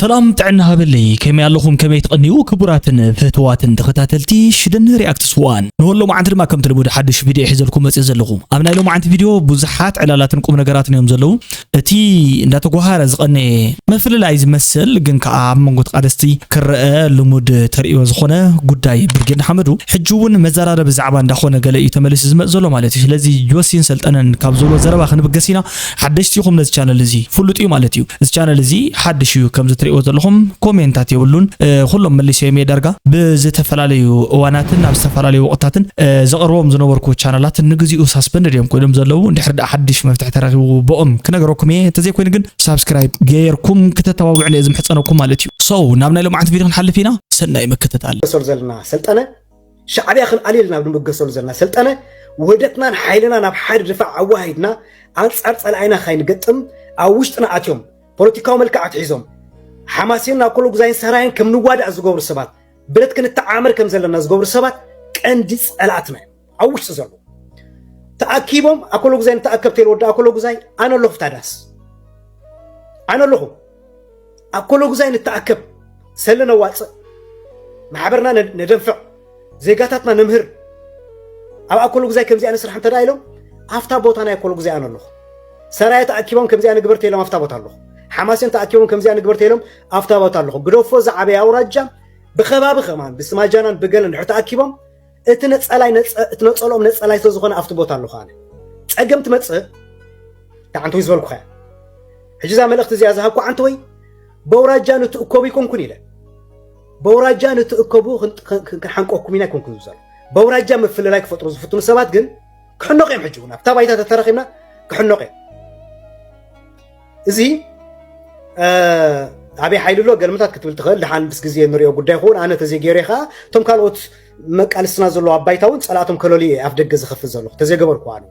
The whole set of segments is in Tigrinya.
ሰላም ጥዕና ሃበለይ፣ ከመይ ኣለኹም? ከመይ ትቐንዩ? ክቡራትን ፍትዋትን ተኸታተልቲ ሽደን ሪኣክትስ ዋን፣ ንወሎ መዓንቲ ድማ ከምቲ ልሙድ ሓድሽ ቪድዮ ሒዘልኩም መፅእ ዘለኹ። ኣብ ናይ ሎማዓንቲ ቪድዮ ብዙሓት ዕላላትን ቁም ነገራትን እዮም ዘለዉ። እቲ እንዳተጓሃረ ዝቐነየ ምፍልላይ ዝመስል ግን ከዓ ኣብ መንጎ ተቓደስቲ ክረአ ልሙድ ተርእዮ ዝኾነ ጉዳይ ብርጌድ ንሓመዱ ሕጂ እውን መዘራረቢ ዛዕባ እንዳኾነ ገለ እዩ ተመሊሱ ዝመፅ ዘሎ ማለት እዩ። ስለዚ ጆሲን ሰልጠነን ካብ ዝብሎ ዘረባ ክንብገስ ኢና። ሓደሽቲ ኢኹም ነዚ ቻነል እዚ፣ ፍሉጥ እዩ ማለት እዩ። እዚ ቻነል እዚ ሓድሽ እዩ፣ ከምዚ ትሪእዎ ዘለኹም ኮሜንታት የብሉን። ኩሎም መሊሰዮም እየ ዳርጋ። ብዝተፈላለዩ እዋናትን ኣብ ዝተፈላለዩ ወቕታትን ዘቕርቦም ዝነበርኩ ቻነላት ንግዚኡ ሳስፐንድድ እዮም ኮይኖም ዘለዉ። እንድሕር ደኣ ሓድሽ መፍትሒ ተረኺቡ ብኦም ክነገረኩም እየ። እንተዘይኮይኑ ግን ሳብስክራይብ ገይርኩም ክተተባብዑኒ እየ ዝምሕጸነኩም ማለት እዩ። ሶ ናብ ናይ ሎማዓንቲ ቪድዮ ክንሓልፍ ኢና። ሰናይ ምክትታል። ንበገሶ ዘለና ሰልጠነ፣ ሻዕብያ ክንኣሊ ኢልና ኣብ ንበገሰሉ ዘለና ሰልጠነ፣ ውህደትናን ሓይልና ናብ ሓደ ድፋዕ ኣዋሂድና ኣንጻር ጸላኢና ካይንገጥም ኣብ ውሽጥና ኣትዮም ፖለቲካዊ መልክዓት ሒዞም ሓማሴን ናብ ኮሎጉዛይን ሰራየን ከም ንዋዳእ ዝገብሩ ሰባት፣ ብረት ክንተዓመር ከም ዘለና ዝገብሩ ሰባት ቀንዲ ጸላእትና እዮም። ኣብ ውሽጢ ዘለዉ ተኣኪቦም ኣኮሎጉዛይ ንተኣከብ ተይሉ ወዲ ኣኮሎጉዛይ ኣነ ኣለኹ። ታዳስ ኣነ ኣለኹ። ኣኮሎጉዛይ ንተኣከብ፣ ሰለ ነዋፅእ፣ ማሕበርና ነ- ነደንፍዕ፣ ዜጋታትና ነምህር። ኣብ ኣኮሎጉዛይ ከምዚኣ ንስራሕ እንተ ደኣ ኢሎም፣ ኣብታ ቦታ ናይ ኣኮሎጉዛይ ኣነ ኣለኹ። ሰራየ ተኣኪቦም ከምዚኣ ንግበር ተኢሎም ኣብታ ቦታ ኣለኹ። ሓማሴን ተኣኪቦም ከምዚኣ ንግበር ተኢሎም ኣብታ ቦታ ኣለኹ። ግደፎ ዝዓበየ ኣውራጃ ብኸባቢ ከማን ብስማጃናን ብገለን ድሕር ተኣኪቦም እቲ ነጸላይ ነጸ- እቲ ነጸልኦም ነጸላይ ስለ ዝኾነ ኣብቲ ቦታ ኣለኹ ኣነ። ጸገም ትመጽእ፣ ተዓንተወይ ዝበልኩኻ እያ። ሕጂ እዛ መልእኽቲ እዚኣ ዝሃብኩ ዓንተወይ፣ በውራጃ ንትእከቡ ኣይኮንኩን ኢለ። በውራጃ ንትእከቡ ክን- ክን- ክን- ክንሓንቀኩም ኢና ኣይኮንኩን ዝብል ዘሎ። በውራጃ ምፍልላይ ክፈጥሩ ዝፍትኑ ሰባት ግን ክሕነቑ እዮም። ሕጂ እውን ኣብታ ባይታ ተተረኺብና ክሕነቑ እዮም። እዚ ኣበይ ሓይሊ ኣሎ ገልምታት ክትብል ትኽእል። ድሓን ምስ ግዜ እንሪኦ ጉዳይ ክኸውን። ኣነ ተዘይገይረ ከዓ እቶም ካልኦት መቃልስትና ዘለዉ ኣብ ባይታ እውን ጸላእቶም ከለልዩ እየ ኣፍ ደገ ዝኸፍት ዘለኹ ተዘይገበርኩ ኣነ።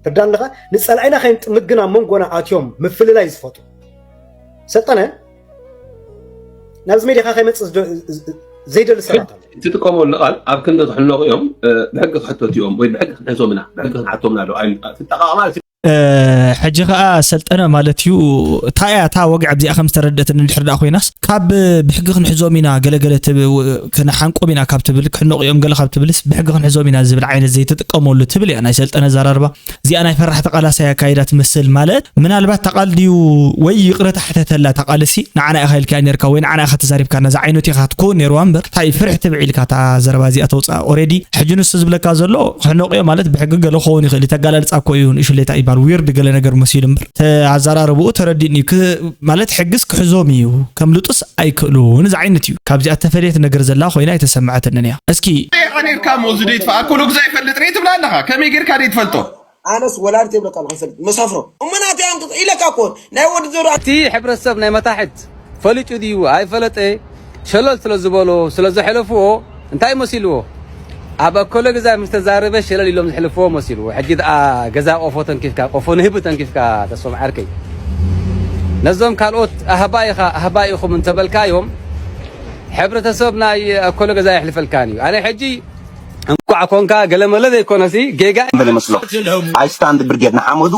ትርዳን ኣለኻ? ንጸላኢና ከይንጥምግን ኣብ መንጎና ኣትዮም ምፍልላይ ዝፈጥሩ። ሰልጠነ ናብዚ ሜድያኻ ከይመጽእ ዝደ- ዘይደሊ ሰባት ኣለዉ። ትጥቀመሉ ቃል ኣብ ክንዲ ክሕነቑ እዮም ብሕጊ ክሕተቱ እዮም ወይ ብሕጊ ክንሕዞም ኢና ብሕጊ ክንሓቶም ኢና ዶ ኣይሉ ትጠቃቐማ ሕጂ ከኣ ሰልጠነ ማለት እዩ እታ እያ እታ ወግዒ ኣብዚኣ ከም ዝተረደእትኒ እንድሕር ደኣ ኮይናስ ካብ ብሕጊ ክንሕዞም ኢና ገለገለ ክንሓንቆም ኢና ካብ ትብል ክሕነቑ እዮም ገለ ካብ ትብልስ ብሕጊ ክንሕዞም ኢና ዝብል ዓይነት ዘይትጥቀመሉ ትብል እያ ናይ ሰልጠነ ኣዘራርባ። እዚኣ ናይ ፈራሕ ተቓላሳይ ኣካይዳ ትመስል ማለት ምናልባት ተቓል ድዩ ወይ ይቕረታ ሕተተላ ተቓልሲ ንዓና ኢኻ ኢልካያ ነርካ ወይ ንዓና ኢኻ ተዛሪብካና ዝዓይነቱ ኢኻ ትከውን ነይርዋ እምበር እንታይ ፍርሒ ትብዒ ኢልካ እታ ዘረባ እዚኣ ተውፅኣ ኦሬዲ ሕጂ ንሱ ዝብለካ ዘሎ ክሕነቑዮ ማለት ብሕጊ ገለ ክኸውን ይኽእል እዩ ተጋላልፃ እኮ እዩ ንእሽሌታ ይባል ዊርድ ገለ ነገር መሲሉ እምበር ኣዘራርብኡ ተረዲእኒ እዩ ማለት ሕግስ ክሕዞም እዩ ከምልጡስ ኣይክእሉን ዝዓይነት እዩ ካብዚኣ ተፈለየት ነገር ዘላ ኮይና ኣይተሰምዐትንን እያ እስኪ ኔርካ ሞዚ ደይትፋ ኣኮሎ ግዛ ይፈልጥ ሬ ትብላ ኣለኻ ከመይ ጌርካ ደይትፈልጦ ኣነስ ወላዲት የብለካ ኣለኹ ይፈልጥ መሳፍሮ እመናት እያ ኢለካ እኮ ናይ ወዲ ዘሩ እቲ ሕብረተሰብ ናይ መታሕት ፈሊጡ ድዩ ኣይፈለጠ ሸለል ስለ ዝበሎ ስለ ዘሐለፍዎ እንታይ መሲልዎ ኣብ ኣኮሎ ግዛ ምስ ተዛረበ ሸለል ኢሎም ዝሕልፍዎ መሲልዎ ሕጂ ደኣ ገዛ ቆፎ ተንኪፍካ ቆፎ ንህቢ ተንኪፍካ ተስፎም ዓርከይ ነዞም ካልኦት ኣህባ ኢኻ ኣህባ ኢኹም እንተበልካዮም ሕብረተሰብ ናይ ኣኮሎ ገዛ የሕልፈልካን እዩ ኣነ ሕጂ እንኳዕ ኮንካ ገለመለ ዘይኮነሲ ጌጋ በለ መስሎ I stand ብርጌድ ንሓመዱ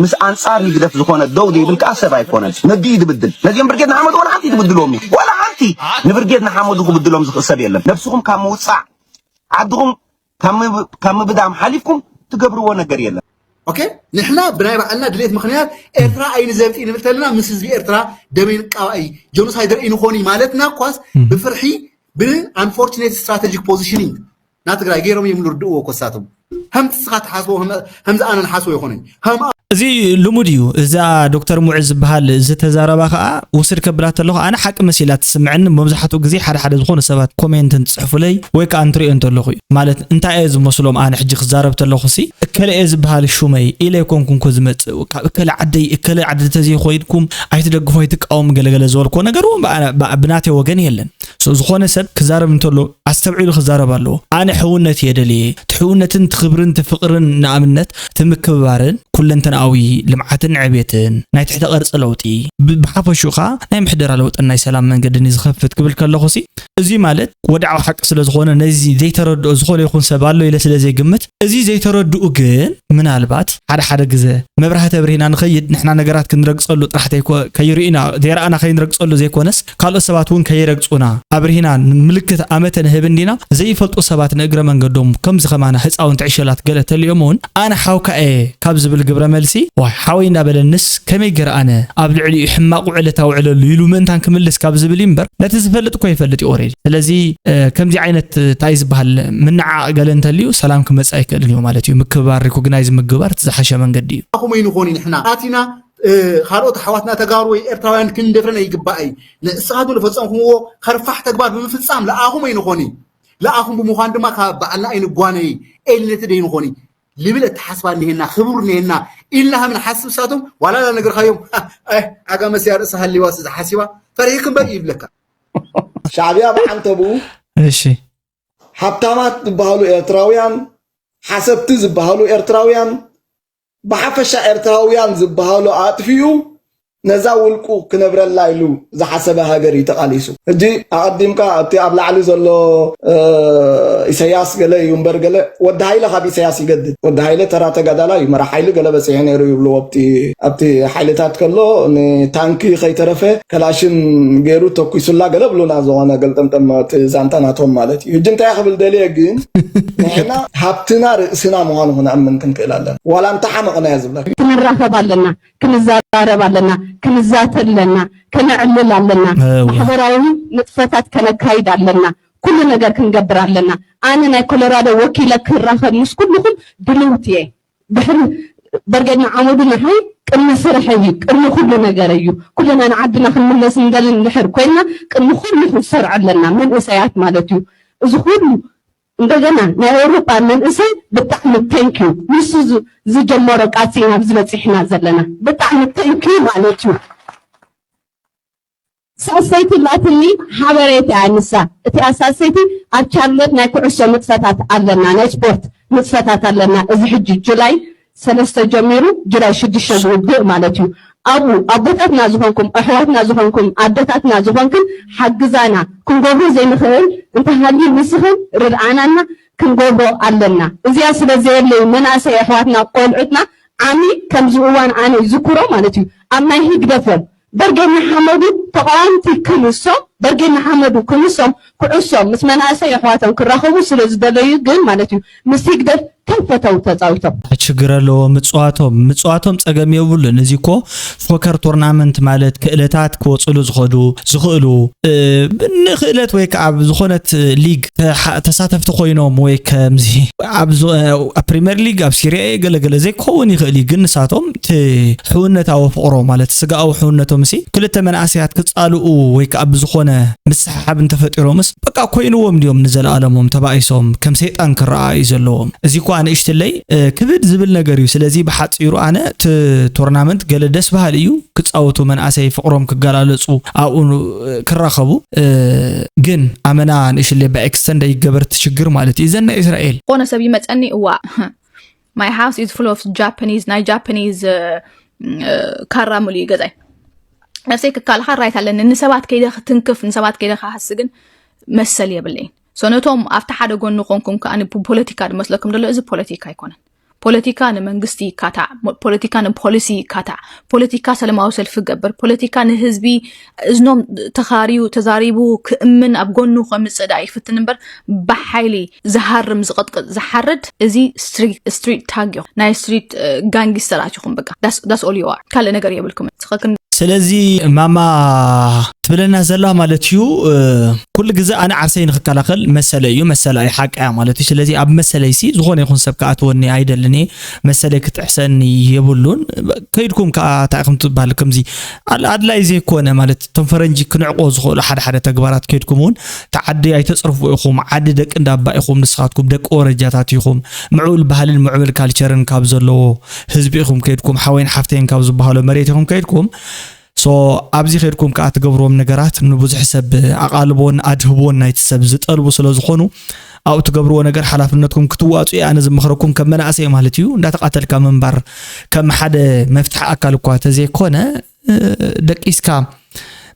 ምስ ኣንጻር ህግደፍ ዝኾነ ደው ዘይብል ከኣ ሰብ ኣይኮነን ነቢ እዩ ዝብድል ነዚኦም ብርጌድ ንሓመዱ ወላ ሓንቲ ትብድልዎም እዩ ወላ ሓንቲ ንብርጌድ ንሓመዱ ክብድሎም ዝኽእል ሰብ የለን ነብስኹም ካብ ምውጻዕ ዓድኹም ካብ ምብ- ካብ ምብዳም ሓሊፍኩም ትገብርዎ ነገር የለን ኦኬ ንሕና ብናይ ባዕልና ድሌት ምኽንያት ኤርትራ ኣይንዘብጥ ንብል ተለና ምስ ህዝቢ ኤርትራ ደመይ ንቃባእ ጀኖሳይደር ኣይንኾን ማለትና እኳስ ብፍርሒ ብ unfortunate strategic positioning ና ትግራይ ገይሮም እዮም ንርድእዎ እኮ እሳቶም ከምቲ ንስኻ ትሓስቦ ከምዚ ኣነ ንሓስቦ ኣይኮነን ከም እዚ ልሙድ እዩ እዛ ዶክተር ሙዑዝ ዝበሃል ዝተዛረባ ከዓ ውስድ ከብላ ተለኹ ኣነ ሓቂ መሲላ ትስምዐኒ መብዛሕትኡ ግዜ ሓደ ሓደ ዝኾኑ ሰባት ኮሜንት እንትፅሕፉለይ ወይ ከዓ እንትሪኦ እንተለኹ እዩ ማለት እንታይ እየ ዝመስሎም ኣነ ሕጂ ክዛረብ ተለኹ ሲ እከለ እየ ዝበሃል ሹመይ ኢለ ኣይኮንኩን ኮ ዝመፅእ ካብ እከለ ዓደይ እከለ ዓዲ ተዘይኮይድኩም ኣይትደግፎ ኣይትቃወሙ ገለገለ ዝበልክዎ ነገር እውን ብኣ- ብኣ- ብናተይ ወገን የለን So ዝኾነ ሰብ ክዛረብ እንተሎ ኣስተብዒሉ ክዛረብ ኣለዎ። ኣነ ሕውነት እየ ደልየ። እቲ ሕውነትን እቲ ክብርን እቲ ፍቕርን ንኣብነት እቲ ምክብባርን ኩለንተናዊ ልምዓትን ዕቤትን ናይ ትሕተ ቅርጺ ለውጢ ብ- ብሓፈሽኡ ከዓ ናይ ምሕደራ ለውጥን ናይ ሰላም መንገድን እዩ ዝኸፍት ክብል ከለኹ ሲ እዚ ማለት ወድዓዊ ሓቂ ስለ ዝኾነ ነዚ ዘይተረድኦ ዝኾነ ይኹን ሰብ ኣሎ ኢለ ስለ ዘይግምት እዚ ዘይተረድኡ ግን ምናልባት ሓደ ሓደ ግዜ መብራህቲ ኣብሪህና ንኸይድ ንሕና ነገራት ክንረግጸሉ ጥራሕ ተይኮ- ከይርእና ዘይረኣና ከይንረግጸሉ ዘይኮነስ ካልኦት ሰባት እውን ከይረግጹና ኣብሪህና ምልክት ኣመተ ንህብ እንዲና ዘይፈልጡ ሰባት ንእግረ መንገዶም ከምዚ ከማና ህፃውንቲ ዕሸላት ገለ ተልዮም እውን ኣነ ሓውካ እየ ካብ ዝብል ግብረ መልሲ ዋይ ሓወይ እንዳበለንስ ከመይ ገር ኣነ ኣብ ልዕሊኡ ሕማቕ ውዕለት ኣውዕለሉ ኢሉ ምእንታን ክምልስ ካብ ዝብል እዩ እምበር ነቲ ዝፈልጥ እኮ ይፈልጥ እዩ ኦሬዲ ስለዚ ከምዚ ዓይነት እንታይ ዝበሃል ምንዓቕ ገለ እንተልዩ ሰላም ክመፅእ ኣይክእልን እዩ ማለት እዩ ምክብባር ሪኮግናይዝ ምግባር እቲ ዝሓሸ መንገዲ እዩ ኣኹም ኣይንኾን እዩ ንሕና ኣቲና ካልኦት ኣሕዋትና ተጋሩ ወይ ኤርትራውያን ክንደፍረን ኣይግባእ እዩ ንስኻቱ ዝፈፀምኩምዎ ከርፋሕ ተግባር ብምፍፃም ለኣኹም ኣይንኾን እዩ ለኣኹም ብምዃን ድማ ካብ በዓልና ኣይንጓነይ ኤልነት ደይንኾን እዩ ልብል ኣተሓስባ እኒሄና ክቡር እኒሄና ኢልና ከም ንሓስብ ሳቶም ዋላ ላነገርካዮም ዓጋመስ እያ ርእሳ ሃሊዋስ እዛ ሓሲባ ፈሪሕኪ እምበር እዩ ይብለካ ሻዕብያ ብዓንተብኡ እሺ ሃብታማት ዝበሃሉ ኤርትራውያን ሓሰብቲ ዝበሃሉ ኤርትራውያን ብሓፈሻ ኤርትራውያን ዝበሃሉ ኣጥፊኡ ነዛ ውልቁ ክነብረላ ኢሉ ዝሓሰበ ሃገር እዩ ተቓሊሱ። ሕጂ ኣቐዲምካ ኣብቲ ኣብ ላዕሊ ዘሎ ኢሰያስ ገለ እዩ እምበር ገለ ወዲ ሃይለ ካብ ኢሰያስ ይገድድ። ወዲ ሃይለ ተራ ተጋዳላ እዩ። መራሕ ሓይሊ ገለ በፂሑ ነይሩ ይብልዎ ኣብቲ ኣብቲ ሓይልታት ከሎ ንታንኪ ከይተረፈ ከላሽን ገይሩ ተኩሱላ ገለ ብሉና ዝኾነ ገልጠምጠም እቲ ዛንታ ናቶም ማለት እዩ። ሕጂ እንታይ ክብል ደልየ ግን ንሕና ሃብትና ርእስና ምዃኑ ክንኣምን ክንክእል ኣለና። ዋላ እንተሓመቕናዮ ዝብለካ። ክንራኸብ ኣለና። ክንዘራረብ ኣለና፣ ክንዛተ ኣለና፣ ከነዕልል ኣለና፣ ማሕበራዊ ንጥፈታት ከነካይድ ኣለና፣ ኩሉ ነገር ክንገብር ኣለና። ኣነ ናይ ኮሎራዶ ወኪለ ክራኸብ ምስ ኩልኹም ድልውቲ እየ። ድሕሪ በርጌድ ንዓመዱ ንዓይ ቅድሚ ስርሐ እዩ፣ ቅድሚ ኩሉ ነገር እዩ። ኩልና ንዓድና ክንምለስ ንደሊ እንድሕር ኮይንና ቅድሚ ኩሉ ክንሰርዖ ኣለና፣ መንእሰያት ማለት እዩ። እዚ ኩሉ እንደገና ናይ ኣውሮጳ መንእሰይ ብጣዕሚ thank you ንሱ ዝጀመሮ ቃልሲ ኢና ኣብዚ በፂሕና ዘለና ብጣዕሚ thank you ማለት እዩ። ሳሰይቲ ላትኒ ሓበሬታ እያ ንሳ እቲኣ ሳሰይቲ ኣብ ቻርሎት ናይ ኩዕሶ ንጥፈታት ኣለና ናይ ስፖርት ንጥፈታት ኣለና እዚ ሕጂ ጁላይ ሰለስተ ጀሚሩ ጁላይ ሽዱሽተ ዝውድእ ማለት እዩ። ኣብኡ ኣቦታትና ዝኾንኩም ኣሕዋትና ዝኾንኩም ኣደታትና ዝኾንክን ሓግዛና ክንገብሮ ዘይንኽእል እንተሃልዩ ንስኽን ርድኣናና ክንገብሮ ኣለና። እዚኣ ስለ ዘየለዩ መናእሰይ ኣሕዋትና ቆልዑትና ዓሚ ከምዚ እዋን ኣነ ይዝክሮ ማለት እዩ ኣብ ናይ ህግደፍ እዮም በርጌድ ንሓመዱ ተቓወምቲ ክንሶም በርጌድ ንሓመዱ ክንሶም ኩዕሶም ምስ መናእሰይ ኣሕዋቶም ክራኸቡ ስለ ዝደለዩ ግን ማለት እዩ ምስ ህግደፍ ከም ፈተው ተፃዊቶም። ችግር ኣለዎ ምፅዋቶም ምፅዋቶም ፀገም የብሉን እዚ እኮ ሶከር ቶርናመንት ማለት ክእለታት ክወፅሉ ዝኸዱ ዝኽእሉ ንክእለት ወይ ከዓ ኣብ ዝኾነት ሊግ ተሳተፍቲ ኮይኖም ወይ ከምዚ ኣብ ፕሪምየር ሊግ ኣብ ሲሪያ ገለገለ ዘይከውን ይኽእል እዩ ግን ንሳቶም እቲ ሕውነታዊ ፍቕሮ ማለት ስጋኣዊ ሕውነቶም ሲ ክልተ መናእሰያት ክፃልኡ ወይ ከዓ ብዝኾነ ምስሕሓብ እንተፈጢሮምስ በቃ ኮይንዎም ድዮም ንዘለኣለሞም ተባኢሶም ከም ሰይጣን ክረኣዩ ዘለዎም እዚ እኳ ንእሽትለይ ክብድ ዝብል ነገር እዩ ስለዚ ብሓፂሩ ኣነ እቲ ቶርናመንት ገለ ደስ በሃሊ እዩ ክፃወቱ መናእሰይ ፍቅሮም ክገላለፁ ኣብኡ ክራኸቡ ግን ኣመና ንእሽትለይ ብኤክስተንድ ኣይገበርቲ ችግር ማለት እዩ ዘና እስራኤል ዝኾነ ሰብ ይመፀኒ እዋ my house is full of Japanese ናይ Japanese ካራ ሙሉ እዩ ገዛይ ነፍሰይ ክካልኻ ራይት ኣለኒ ንሰባት ከይደ ክትንክፍ ንሰባት ከይደ ክሃሲ ግን መሰል የብለይን so ነቶም ኣብቲ ሓደ ጎኒ ኮንኩም ከዓ ብፖለቲካ ዝመስለኩም ዘሎ እዚ ፖለቲካ ኣይኮነን ፖለቲካ ንመንግስቲ ይካታዕ ፖለቲካ ንፖሊሲ ይካታዕ ፖለቲካ ሰለማዊ ሰልፊ ገብር ፖለቲካ ንህዝቢ እዝኖም ተኻርዩ ተዛሪቡ ክእምን ኣብ ጎኑ ከምፅእ ደኣ ይፍትን እምበር ብሓይሊ ዝሃርም ዝቕጥቅጥ ዝሓርድ እዚ ስትሪት ታግ እዩ ናይ ስትሪት ጋንጊስተራት ኢኹም በቃ that's all you are ካልእ ነገር የብልኩም ትኽክል ስለዚ ማማ ትብለና ዘላ ማለት እዩ ኩሉ ግዜ ኣነ ዓርሰይ ንክከላኸል መሰለ እዩ መሰለ እዩ ሓቂ እያ ማለት እዩ ስለዚ ኣብ መሰለይ ሲ ዝኾነ ይኹን ሰብ ክኣትወኒ ኣይደልን እየ መሰለይ ክጥሕሰኒ የብሉን ከይድኩም ከዓ እንታይ ኢኹም ትበሃል ከምዚ ኣድላይ ዘይኮነ ማለት እቶም ፈረንጂ ክንዕቆ ዝኽእሉ ሓደ ሓደ ተግባራት ከይድኩም እውን ተዓዲ ኣይተፅርፉ ኢኹም ዓዲ ደቂ እንዳባ ኢኹም ንስኻትኩም ደቂ ወረጃታት ኢኹም ምዕቡል ባህልን ምዕቡል ካልቸርን ካብ ዘለዎ ህዝቢ ኢኹም ከይድኩም ሓወይን ሓፍተይን ካብ ዝበሃሎ መሬት ኢኹም ከይድኩም ሶ ኣብዚ ከድኩም ከዓ ትገብርዎም ነገራት ንብዙሕ ሰብ ኣቓልቦን ኣድህቦን ናይቲ ሰብ ዝጠልቡ ስለ ዝኾኑ ኣብኡ ትገብርዎ ነገር ሓላፍነትኩም ክትዋፁ እየ ኣነ ዝምኽረኩም ከም መናእሰይ ማለት እዩ። እንዳተቃተልካ ምንባር ከም ሓደ መፍትሒ ኣካል እኳ ተዘይኮነ ደቂስካ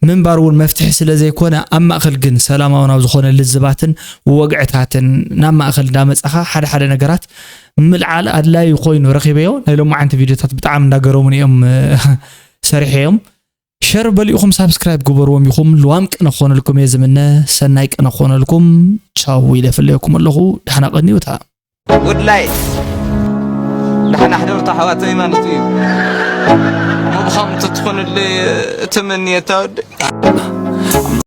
ምንባር እውን መፍትሒ ስለ ዘይኮነ ኣብ ማእኸል ግን ሰላማዊ ናብ ዝኾነ ልዝባትን ወግዕታትን ናብ ማእኸል እንዳመፃኻ ሓደ ሓደ ነገራት ምልዓል ኣድላዩ ኮይኑ ረኺበዮ። ናይ ሎማዓንቲ ቪድዮታት ብጣዕሚ እንዳገረሙን እዮም ሰሪሐዮም። ሸር በሊኹም ሳብስክራይብ ግበርዎም ኢኹም። ልዋም ቅነ ክኾነልኩም እየ ዝምነ። ሰናይ ቅነ ክኾነልኩም። ቻው ኢለ ፍለየኩም ኣለኹ። ደሕና ቀንዩታ። ጉድላይ ደሓን ኣሕደርታ ኣሕዋተይ ማለት እዩ። ምብኻም ተትኾንለይ እትምንየታ ወዲ